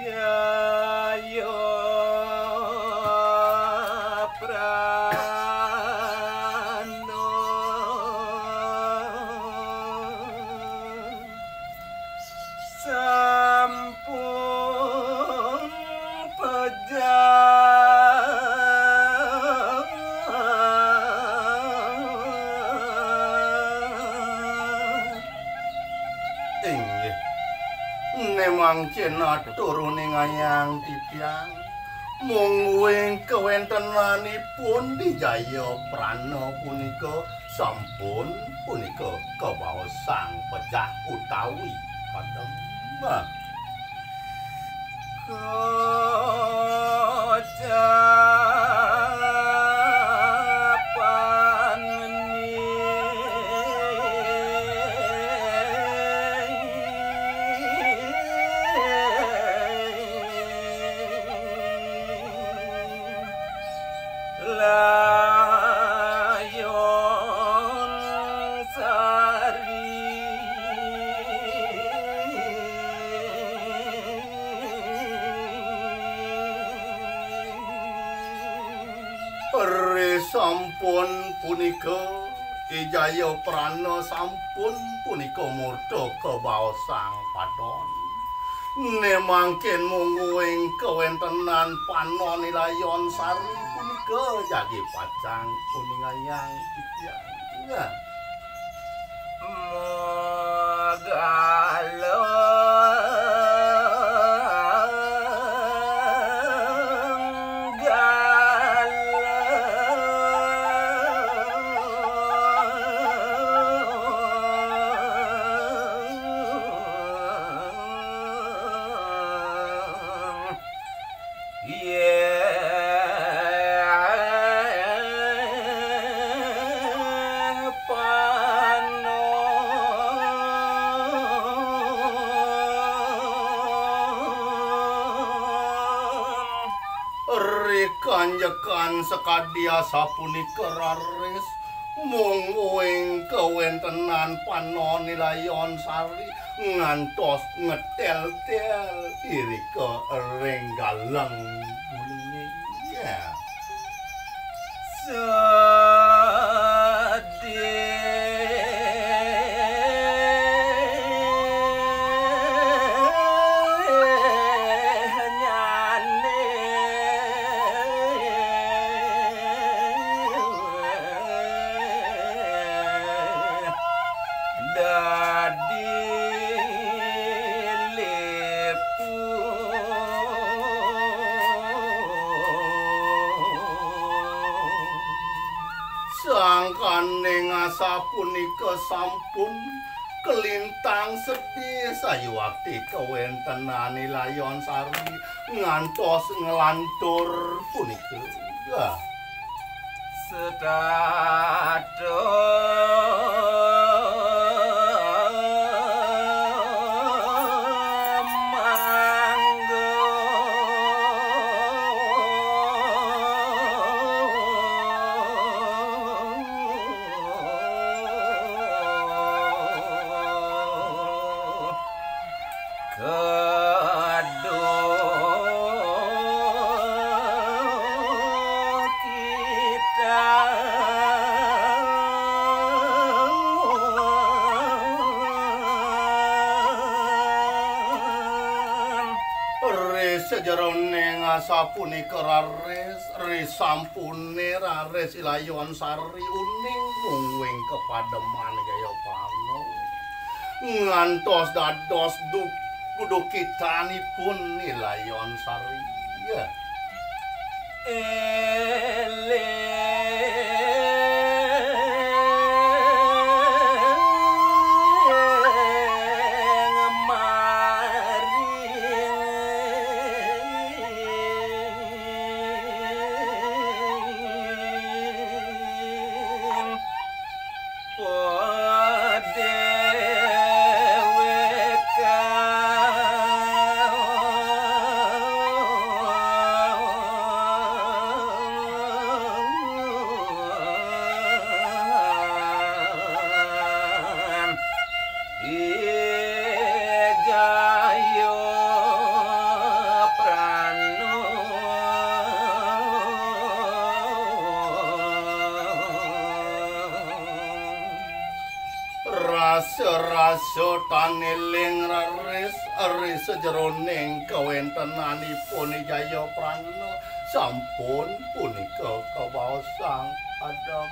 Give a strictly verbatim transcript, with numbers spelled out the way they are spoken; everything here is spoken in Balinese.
Jaya Prana sampun pejah. Inggih. Nemangkin atur uningayang titiang. Mungguing kawentenanipun Dijaya Prana punika sampun punika kabaosang pejah utawi padem. Kacapan Layon Sari. Ri sampun punika, Ijaya Prana sampun punika murda kabaosang padon. Nemangkin mungguing kawentenan panon Ilayon Sari punika jagi pacang uningayang titiang. Magalang galang. Yeh pano rikanjekan sakadi asapunika raris, mungguing kawentenan panon Ilayon Sari ngantos ngetel-tel irika ring galang gulinge. Ya. Sedihnyane dadi lipu. Sangkaning asapunika sampun kalintang sedih sayuwakti kawentenan Ilayon Sari ngantos nglantur punika. Lah. Setata mangga Ri sajeroning asapunika raris, ri sampune raris Ilayon Sari uning mungguing kapademan Jayapana. Ngantos dados du-, dudukitanipun Ilayon Sari. Ya. Eling maring Rasa-rasa tan eling raris ri sajeroning kawentenanipun Jaya Prana sampun punika kabaosang adem.